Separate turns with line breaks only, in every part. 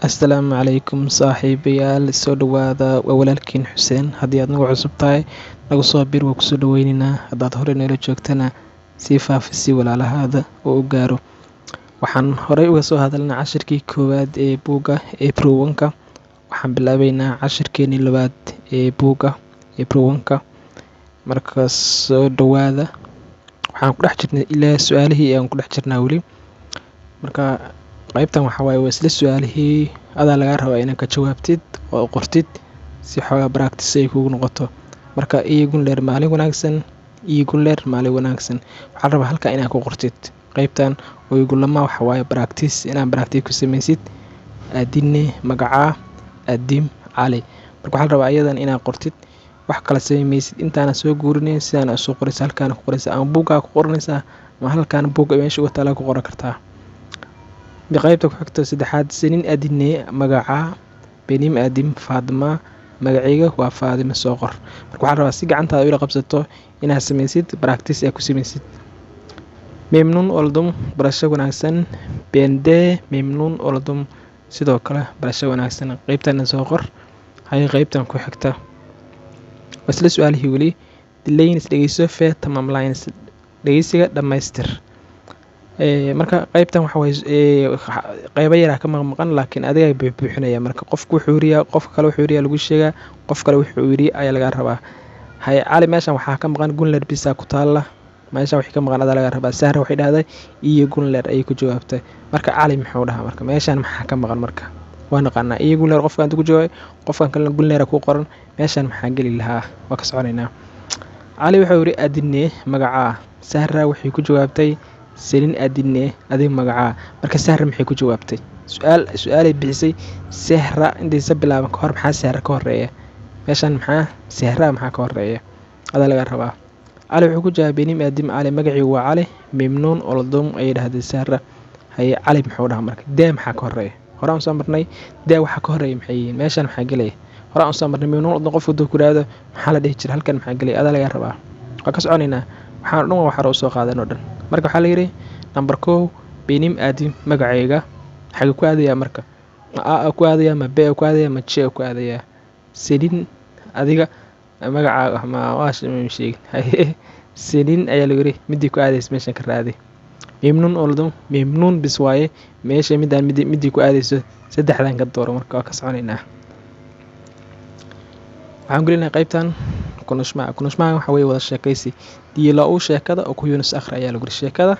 Assalaamu calaykum saaxiibayaal, soo dhawaada. Waa walaalkiin Xuseen. Haddii aad nagu cusub tahay, nagu soo bir, waa kusoo dhaweyneynaa. Haddaad hore noola joogtana, sii faafisi walaalahaada oo u gaaro. Waxaan horey uga soo hadalnay cashirkii koowaad ee buugga ee Pro1-ka. Waxaan bilaabeynaa cashirkeenii labaad ee buugga ee Pro1-ka. Marka soo dhawaada. Waxaan ku dhex jirnay ilaa su-aalihii aan ku dhex jirnaa weli. Marka qaybtan waxaa waaye waa isla su-aalihii, adaa lagaa rabaa inaad ka jawaabtid oo qortid si xoogaa practice ay kugu noqoto. Marka iyi günler, maalin wanaagsan. İyi günler, maalin wanaagsan. Waxaa la rabaa halkaa inaad ku qortid. Qaybtan uygulama waxa waaye practice, inaad practice ku sameysid. Adın ne, magacaa? Adım Cali. Marka waxaa la rabaa iyadan inaad qortid. Wax kala sameymaysid, intaana soo guurinayn, sidaana soo qoraysa, halkaana ku qoraysa, ama buuggaa ku qoranaysaa, ama halkaan buugga meesha uga taala ku qoran kartaa. Qaybta ku xigta saddexaad: Senin adın ne, magacaa? Benim adım Fatma, magacayga waa Faadima, soo qor. Marka waxaa la rabaa si gacantaada ula qabsato inaad sameysid, practice aad ku sameysid. Memnun oldum, barasho wanaagsan. Ben de memnun oldum, sidoo kale barasho wanaagsan. Qaybtana soo qor. Hay, qaybtan ku xigta waa isla su-aalihii weli. Dinleyiniz, dhegeyso. Ve tamamlayınız, dhegeysiga dhammaystir. Marka qaybtan waxa waye qaybo yaraa ka maqmaqan, laakiin adiga buuxbuuxinaya. Marka qofku wuxuu yiriyaa, qofka kale wuxuu yiriyaa lagu sheegaa, qof kale wuxuu yiri ayaa laga rabaa. Hay Cali, meeshan waxaa ka maqan günler bisa ku taalla. Meeshan wixii ka maqan adaa laga rabaa. Sahra waxay dhahday iyi günler ayay ku jawaabtay. Marka Cali muxuu dhahaa? Marka meeshan maxaa ka maqan? Marka waa naqaanaa iyi günler qofkan intuu ku jawaabay, qofkan kalena günler ku qoran. Meeshan maxaa geli lahaa? Waa ka soconaynaa. Cali wuxuu yiri: "Adın ne?" Magacaa? Sahra waxay ku jawaabtay: "Senin adın ne?" Adiga magacaa? Marka Sahra maxay ku jawaabtay? Su-aal su-aalay bixisay Sehra. Intaysa bilaaban ka hor, maxaa Sehra ka horeeya meeshan? Maxaa Sehra, maxaa ka horeeya? Adaa laga rabaa. Cali wuxuu ku jawaabay: "Benim adım Cali." Magacii waa Cali. "Memnun oldum," ayay dhahdeen Sehra. Haye, Cali muxuu dhahaa? Marka daa maxaa ka horeeya? Hore aan soo marnay. Daa waxaa ka horeeya maxay yihiin? Meeshan maxaa gelaya? Hore aan soo marnay. "Memnun oldum" qofku haduu ku yidhaahdo, maxaa la dhihi jira? Halkan maxaa gelaya? Adaa laga rabaa. Waa ka soconaynaa. Waxaan dhan waa waxaa usoo qaadan oo dhan. Marka waxaa la yidhi number 1: "Benim adım," magacayga. Xagee ku aadayaa? Marka ma A ku aadaya, ma B ku aadaya, ma J ku aadayaa? Senin, adiga magacaaga, ma waa sheegin. Haye, senin ayaa lagu yidhi. Midii ku aadaysa meeshan ka raadi. Memnun oldum, memnun bis waaye. Meesha midaan midii ku aadayso saddexdan ka dooro. Marka waa ka soconaynaa. Waxaan gelinayaa qaybtan konuşma. Konuşmaha waxa weye wada sheekaysi. Diyaloğu, sheekada. Okuyunuz, akhri ayaa lagu yidhi. Sheekada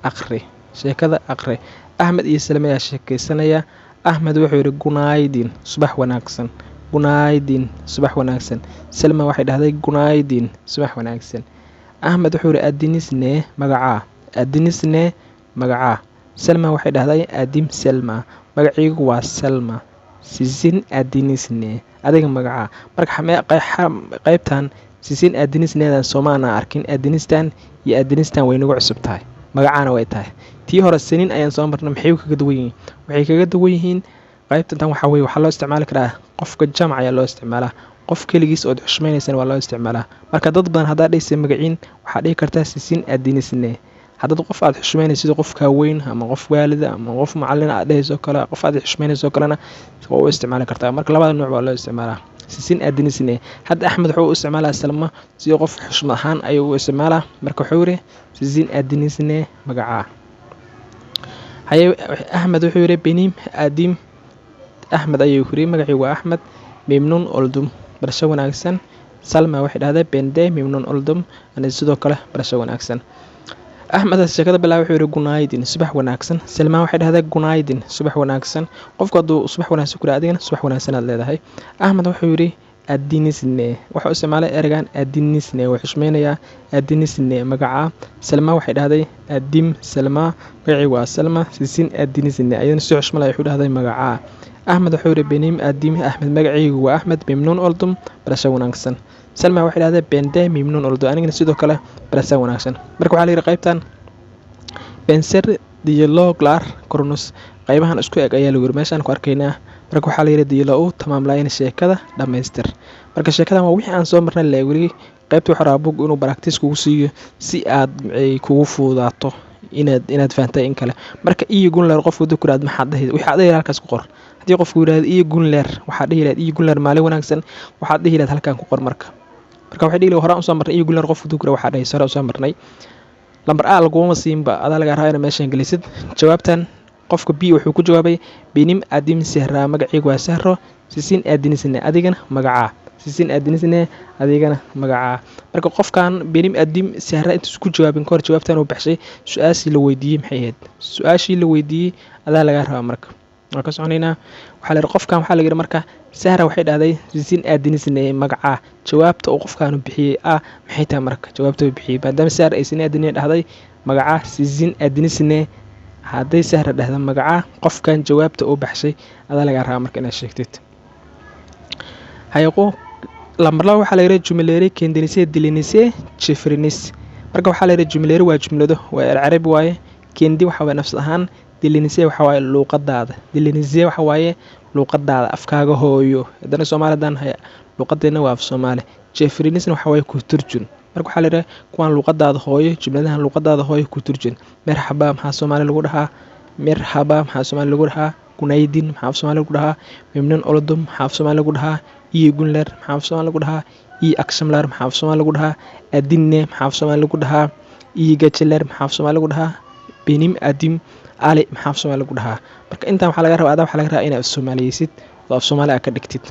akhri, sheekada akhri. Axmed iyo Salme ayaa sheekaysanaya. Axmed wuxuu yidhi: "Günaydın," subax wanaagsan. "Günaydın," subax wanaagsan. Salma waxay dhahday: "Günaydın," subax wanaagsan. Axmed wuxuu yidhi: "Adınız ne?" Magacaa? "Adınız ne?" Magacaa? Salma waxay dhahday: "Adım Selma," magaciigu waa Selma. "Sizin adınız ne?" Adiga magacaa? Marka qaybtan "sizin adınız ne"dan soomaana arkin. Adınıztan iyo adınıztan way nagu cusub tahay, magacaana way tahay. Tii hore senin ayaan soo marnay. Maxay kaga duwan yihiin? Waxay kaga duwan yihiin qaybtan tan waxaa weye waxaa loo isticmaali karaa qofka jamac ayaa loo isticmaalaa, qof keligiis ood xushmaynaysana waa loo isticmaalaa. Marka dad badan haddaad dhehaysa magaciin, waxaad dhihi kartaa "sizin adınız ne". Haddaad qof aad xushmaynayso, sida qofkaa weyn ama qof waalida ama qof macalin aad dhehayso kale, qof aad xushmaynayso kalena waa u isticmaali kartaa. Marka labada nooc waa loo isticmaalaa "sizin adınız ne". Hadda Axmed wuxuu u isticmaalaa Salma si qof xushmad ahaan ayuu u isticmaalaa. Marka wuxuu yidhi: "Sizin adınız ne?" Magacaa? Haye, Axmed wuxuu yidhi: "Benim adım Axmed," ayuu yiri, magacii waa Axmed. "Memnun oldum," barasho wanaagsan. Salma waxay dhahday: "Ben de memnun oldum," ani sidoo kale barasho wanaagsan. Axmed sheekada bilaab, wuxuu yidhi: "Günaydın," subax wanaagsan. Salmaan waxay dhahday: "Günaydın," subax wanaagsan. Qofku hadduu subax wanaagsan ku adigana subax wanaagsan aad leedahay. Axmed wuxuu yidhi: "Adınız ne?" Wuxuu isticmaalay ereygan "adınız ne", wuu xushmeynayaa. "Adınız ne?" Magacaa? Salma waxay dhahday: "Adım Salma," magacii waa Salma. "Sizin adınız ne?" Ayadana si xushma leh wuxuu dhahday: "Magacaa?" Axmed wuxuu yidhi: "Benim adım Axmed," magacaygu waa Axmed. "Memnun oldum," barasho wanaagsan. Salma waxay dhahday: "Ben de memnun oldum," anigana sidoo kale barasho wanaagsan. Marka waxaa la yidhi qaybtan "Benzer diyaloglar kurunuz," qaybahan isku eg ayaa lagu yidhi. Meeshaan ku arkaynaa. Marka waxaa la yidhi "Diyaloğu tamamlayın," sheekada dhamaystir. Marka sheekadan waa wixii aan soo marnay le weli. Qaybta waxaa rabaa bug inuu practice kugu siiyo si aad ay kugu fududaato inaad fahantay in kale. Marka "iyi günler" qofku haduu ku yiraahdo, maxaad dhahi? Wixii aad dhihi halkaas ku qor. Haddii qofku yidhahdo iyi günler, waxaad dhihi lahayd iyi günler, maalin wanaagsan, waxaad dhihi lahayd halkan ku qor. Marka waxay dhihi lahayd horaan usoo marnay iyi günler. Qofku dukura waxaa dhahaysa hore usoo marnay. Lambar A laguma siinba, adaa lagaa rabaa inaad meeshan gelisid jawaabtan. Qofka B wuxuu ku jawaabay: "Benim adım Sahra," magacaygu waa Sahro. "Sizin adınız ne?" Adigana magacaa. "Sizin adınız ne?" Adigana magacaa. Marka qofkan "Benim adım Sahra" intuusan ku jawaabin kahor jawaabtan uu baxshay, su-aashii la weydiiyey maxay ahayd? Su-aashii la weydiiyey adaa lagaa rabaa. Marka waan ka soconaynaa. Waxaa la yidhi qofkan, waxaa la yidhi marka Sahra waxay dhahday: "Sizin adınız ne?" Magacaa. Jawaabta uu qofkaanu bixiyey ah maxay tahay? Marka jawaabta uu bixiyey, maadaama Sahra ay "Sizin adınız ne" dhahday, magacaa, "Sizin adınız ne" hadday Sahra dhahda, magacaa, qofkan jawaabta uu baxshay adaa lagaa rabaa marka inaad sheegtid. Hayaqo lambar 2 waxaa la yidhi: "Cümleleri kendi dilinize çeviriniz." Marka waxaa la yidhi cümleleri waa jumlado, waa er carabi waaye. Kendi waxa waaye nafs ahaan, dilinize waxa waaye luuqadaada, dilinize waxa waaye luuqadaada, afkaaga hooyo. Haddana Soomaali haddaan haya, luuqadeena waa af Soomaali. Çevirinisna waxa waaye ku turjun. Marka waxaa la yidhaha kuwaan luuqadaada hooyo, jumladahan luuqadaada hooyo ku turjun. Merhaba maxaa Soomaali lagu dhahaa? Merhaba maxaa Soomaali lagu dhahaa? Günaydın maxaa af Soomaali lagu dhahaa? Memnun oldum maxaa af Soomaali lagu dhahaa? İyi günler maxaa af Soomaali lagu dhahaa? İyi akşamlar maxaa af Soomaali lagu dhahaa? Adın ne maxaa af Soomaali lagu dhahaa? İyi geceler maxaa af Soomaali lagu dhahaa? Benim adım Ali maxaa af Soomaali lagu dhahaa? Marka intaan waxaa laga rabaa adaa, waxaa laga rabaa inaad af Soomaaliyeysid oo af Soomaali aad ka dhigtid.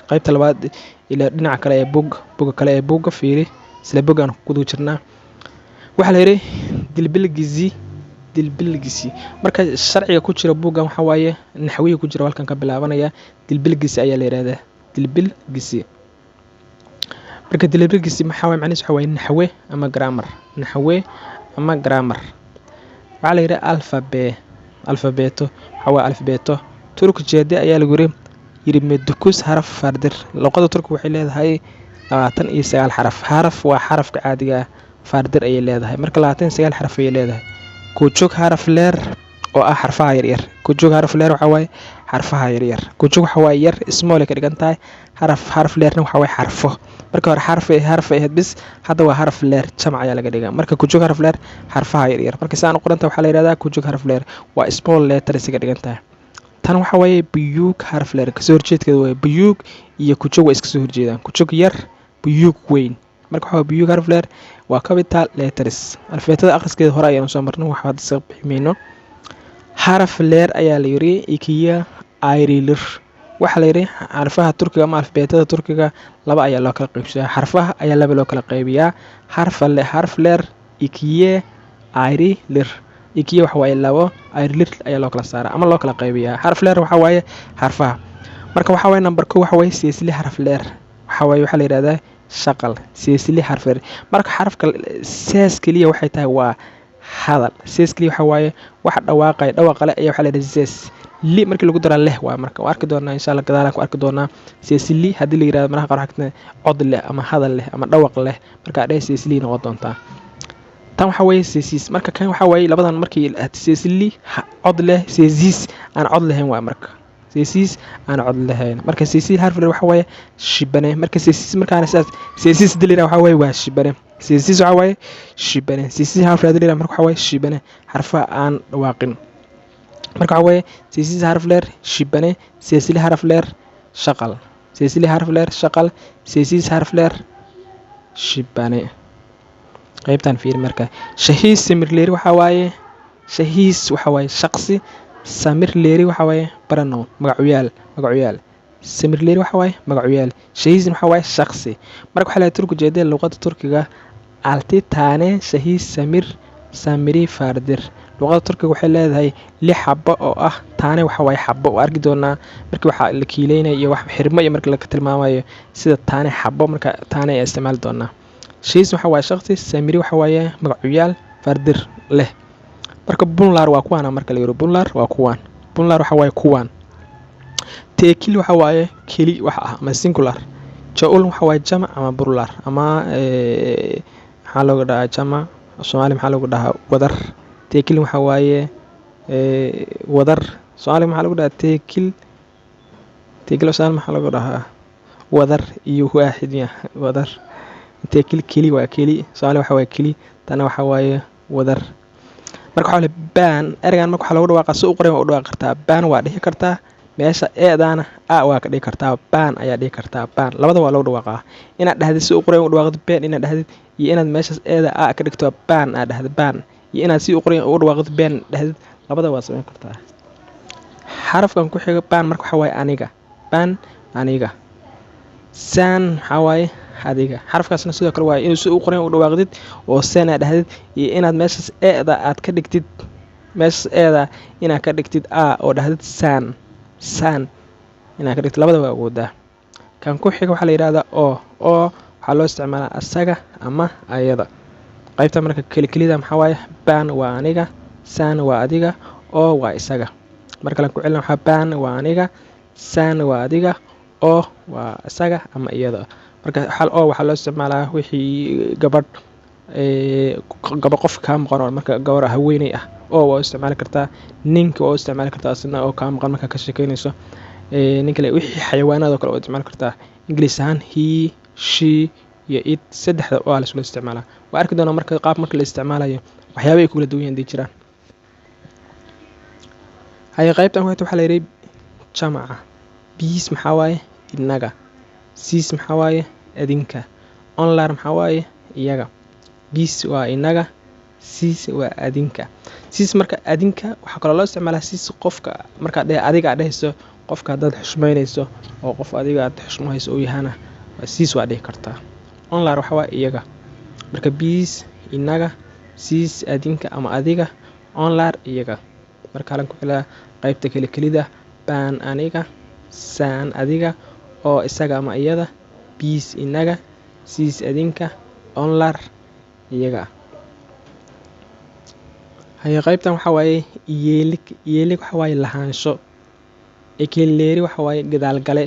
Qaybta labaad ilaa dhinaca kale ee bog, boga kale ee bogga fiiri, isla boggaan ku guda jirnaa. Waxaa la yidhi dilbilgisi, dilbilgisi. Marka sharciga ku jira buuggan waxaa waaye naxwiga ku jira halkan ka bilaabanaya. Dilbilgisi ayaa la yidhahdaa, dilbilgisi. Marka dilbilgisi maxaa waye? Macnihiis waxaa waaye naxwe ama grammar, naxwe ama grammar. Waxaa la yidhi alfabeto waxaa waaye alfabeto. Türkçede ayaa lagu yidhi 29 harf vardır. Luqada Turki waxay leedahay 29 xaraf. Harf waa xarafka caadiga ah, vardır ayay leedahay. Marka 29 xaraf ayay leedahay. Küçük harfler oo ah xarfaha yaryar. Küçük harfler waxaa waaye xarfaha yaryar. Küçük waxa waaye yar, small ay ka dhigan tahay. Harf harflerna waxa waaye xarfo. Marka hore xarf harf ay ahayd bis, hadda waa harfler, jamac ayaa laga dhigaa. Marka küçük harfler xarfaha yaryar. Marka saan u qoranta waxaa la yihahdaa küçük harfler, waa small letters ka dhigan tahay. Tan waxa waaye büyük harfler, kasoo horjeedkeeda waaye. Büyük iyo küçük waa iska soo horjeedaan, küçük yar, büyük weyn. Marka waxa waaye büyük harfler waa capital letters. Alifbeetada akhriskeeda hore ayaanu soo marnay, waxa hadda iska bixi mayno. Harfler ayaa la yiri ikiye ayrılır. Waxaa la yidhi xarfaha Turkiga ama alifbeetada Turkiga laba ayaa loo kala qaybsayaa, xarfaha ayaa laba loo kala qaybiyaa. Harfale harfler ikiye ayrılır. Ikiye waxa waaye labo, ayrılır ayaa loo kala saaraa ama loo kala qaybiyaa. Harfler waxa waaye xarfaha. Marka waxa waaye number 1 waxa waaye sesli harfler, waxa waaye waxaa la yidhahdaa shaqal, sesli harfler. Marka xarafka ses keliya waxay tahay waa hadal. Ses keliya waxa waaye wax dhawaaqaya, dhawaaqa leh ayaa waxaa la yidhahdaa ses. Li markii lagu daraa leh waa marka waa arki doonaa insha Allah, gadaalaan ku arki doonaa. Sesli haddii la yirahdo maraha qaar waxaa cod leh ama hadal leh ama dhawaq leh, markaa dheh sesli noqon doontaa. Tan waxa weeye sessiz. Marka kan waxa waaye labadan markii sesli cod leh, sessiz aan cod lahayn waa. Marka sessiz aan cod lahayn, marka sessiz harfler waxa waaye shibane. Marka sessiz markaana sidaas sessiz haddii la yiraahdo waxa waaye waa shibane. Sessiz waxa waaye shibane. Sessiz harfler haddii la yiraahdo marka waxa waaye shibane, xarfaha aan dhawaaqin. Marka waxa waaye sessiz harfler shibane, sesli harfler shaqal, sesli harfler shaqal, sessiz harfler shibane. Qaybtan fiiri. Marka şahıs zamirleri waxa waaye, şahıs waxa waaye shaqsi, zamirleri waxa waaye pronoun, magacuyaal, magacuyaal. Zamirleri waxa waaye magacuyaal, şahısna waxa waaye shaqsi. Marka waxaa la Türkçede luqada Turkiga altı tane şahıs zamiri vardır. Luqada Turkiga waxay leedahay lix xabo oo ah tane waxa waaye xabo. Waa arki doonaa markii waxaa la kiileynaya iyo wax xirmo iyo marka laga tilmaamayo sida tane xabo, marka tane ayaa isticmaali doonaa. Şahıs waxa waaye shaqsi, zamiri waxa waaye magacuyaal, vardır leh. Marka bunlar waa kuwaana. Marka la yiro bunlar waa kuwaan, bunlar waxa waaye kuwaan. Tekil waxa waaye keli wax ah ama singular. Çoğul waxa waaye jamac ama plural ama maxaa looga dhahaa jamac Soomaali? Maxaa loogu dhahaa wadar? Tekil waxa waaye wadar. Soomaali maxaa lagu dhahaa tekil? Tekil Soomaali maxaa lagu dhahaa? Wadar iyo waaxid ya wadar. Tekil keli waa keli, Soomaali waxa waaye keli, tana waxa waaye wadar. Marka waxaa le ben ereygan, marka waxaa loogu dhawaaqa si u qoran waa u dhawaaqi kartaa, ben waa dhihi kartaa. Meesha eedaana a waa ka dhigi kartaa, baan ayaa dhigi kartaa. Baan labada waa lagu dhawaaqaa. Inaad dhahdid si u qoran u dhawaaqdo been inaad dhahdid, iyo inaad meeshaas eeda a ka dhigto baan aad dhahdid baan, iyo inaad si u qoran ugu dhawaaqdo been dhahdid, labada waa samayn kartaa. Xarafkan ku xiga ben marka waxaa waaye aniga. Ben aniga, sen maxaa waaye? Adiga. Xarafkaasna sidoo kale waaye inuu si u qoran u dhawaaqdid oo sen aad dhahdid, iyo inaad meeshaas eeda aad ka dhigtid, meeshaas eeda inaad ka dhigtid a oo dhahdid san, san inaad ka dhigtid, labada waa awoodaa. Kan ku xiga waxaa la yidhahdaa o. O waxaa loo isticmaalaa asaga ama ayada. Qaybta marka kelikelida maxaa waaye? Ben waa aniga, sen waa adiga, o waa isaga. Mar kale ku celina, waxaa ben waa aniga, sen waa adiga, o waa isaga ama iyada. Marka hal o waxaa loo isticmaalaa wixii gabadh, gaba qof kaa maqan oo marka gabar haweeney ah o waa u isticmaali kartaa. Ninka waa u isticmaali kartaa isna oo kaa maqan markaa ka sheekeynayso. Nin kale, wixii xayawaanaad oo kale waa isticmaali kartaa. English ahaan he, she iyo it, saddexda waa la isula isticmaalaa. Waa arki doonaa marka qaab marka la isticmaalayo waxyaaba ay ku kala duwan yihiin hadii jiraan. Haye, qaybtan ku xigta waxaa la yidhi jamaca. Biz maxaa waaye? Innaga. Siz maxaa waaye? Adinka. Onlar maxaa waaye? Iyaga. Biz waa inaga, siz waa adinka. Siz marka adinka waxaa kaloo loo isticmaalaa siz qofka markaad dhe adiga aad dhehayso qofka haddaad xushmaynayso oo qof adiga aad xushmahayso uu yahana, siz waa dhihi kartaa. Onlar waxa waaye iyaga. Marka biz inaga, siz adinka ama adiga, onlar iyaga. Marka halan ku celaa qaybta keli kelida: ben aniga, sen adiga, o isaga ama iyada, biz inaga, siz adinka, onlar iyaga. Haye, qaybtan waxaa waaye iyelik. Iyelik waxa waaye lahaansho. Ekleri waxa waaye gadaalgale.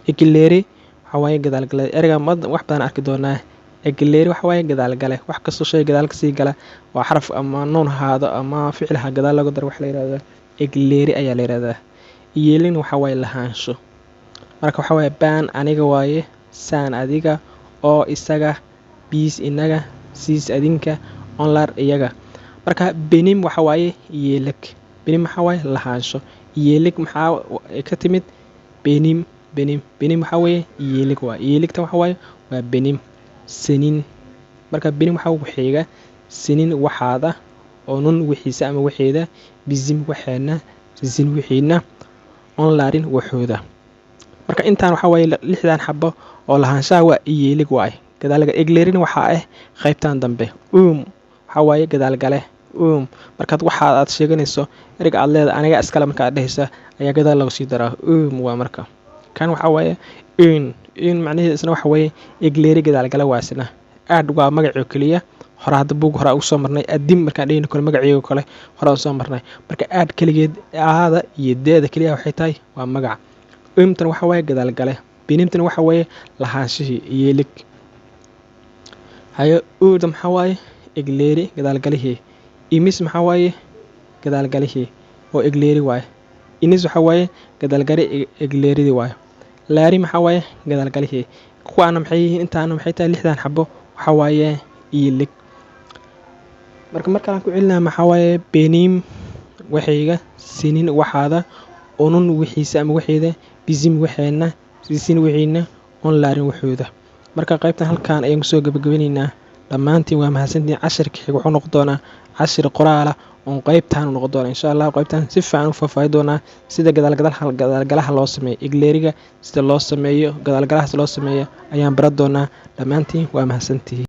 Ekleri waxa waaye gadaalgale. Ereyga wax badan arki doonaa. Ekleri waxa waaye gadaalgale. Wax kastoo shay gadaal kasii gala waa xaraf ama noun ha ahaado ama ficil ha gadaal lagu daro, waxa la yihahdaa ekleri ayaa la yihahdaa. Iyeelin waxa waaye lahaansho. Marka waxa waaye ben aniga waaye, sen adiga, o isaga, biz inaga, siz adinka, onlar iyaga. Marka benim waxa waaye iyelik. Benim maxaa waaye? Lahaansho. Iyelik maxaa ka timid? Benim, benim, benim waxaa weeye iyelik waaye. Iyelikta waxa waaye waa benim. Senin marka benim waxaa waxeega, senin waxaada, onun wixiisa ama waxeeda, bizim waxeena, sizin wixiina, onların waxooda. Marka intaan waxaa waaye lixdan xabo oo lahaanshaha waa iyeelig waaye. Gadaalga eglerin waxaa ah qaybtan dambe. Waxaa waaye gadaalgale. Markaad waxa aad sheeganayso, ereyga aad leedahay aniga iskale marka aad dhehaysa ayaa gadaal lagu sii daraa waa. Marka kan waxaa waaye un. Un macnaheedu isna waxa weeye egleeri gadaalgale waa isna. Ad waa magacoo keliya. Hore hadda buug hore ugu soo marnay adim markaan dhehayno kale, magaciigo kale hore usoo marnay. Marka ad keligeed aada iyo deeda keliya waxay tahay waa magac. Imtan waxa waaye gadaalgale. Benimtan waxa weeye lahaanshihii, iyeelig. Haye, uuda maxaa waaye? Egleeri gadaalgalihii. Imis maxaa waaye? Gadaalgalihii oo egleeri waaye. Inis waxa waaye gadaalgale egleeridii waaye. Laari maxaa waaye? Gadaalgalihii. Kuwaana maxay yihiin? Intaana maxay tahay? Lixdan xabo waxaa waaye iilig. Marka markaan ku celinaa maxaa waaye? Benim waxayga, senin waxaada, onun wixiisa ama waxeeda, bizim waxeena, sizin wixiina, onların waxooda. Marka qaybtan halkan ayaan kusoo gabagabeyneynaa. Dhammaantiin waa mahadsantihiin. Cashirka xiga wuxuu noqon doonaa cashir qoraala oon qaybtaan noqon doona insha Allah. Qaybtan si fiican u faahfaahi doonaa sida gadaalgalaha loo sameeyo, egleeriga sida loo sameeyo, gadaalgalahaas loo sameeyo ayaan baran doonaa. Dhammaantiin waa mahadsantihiin.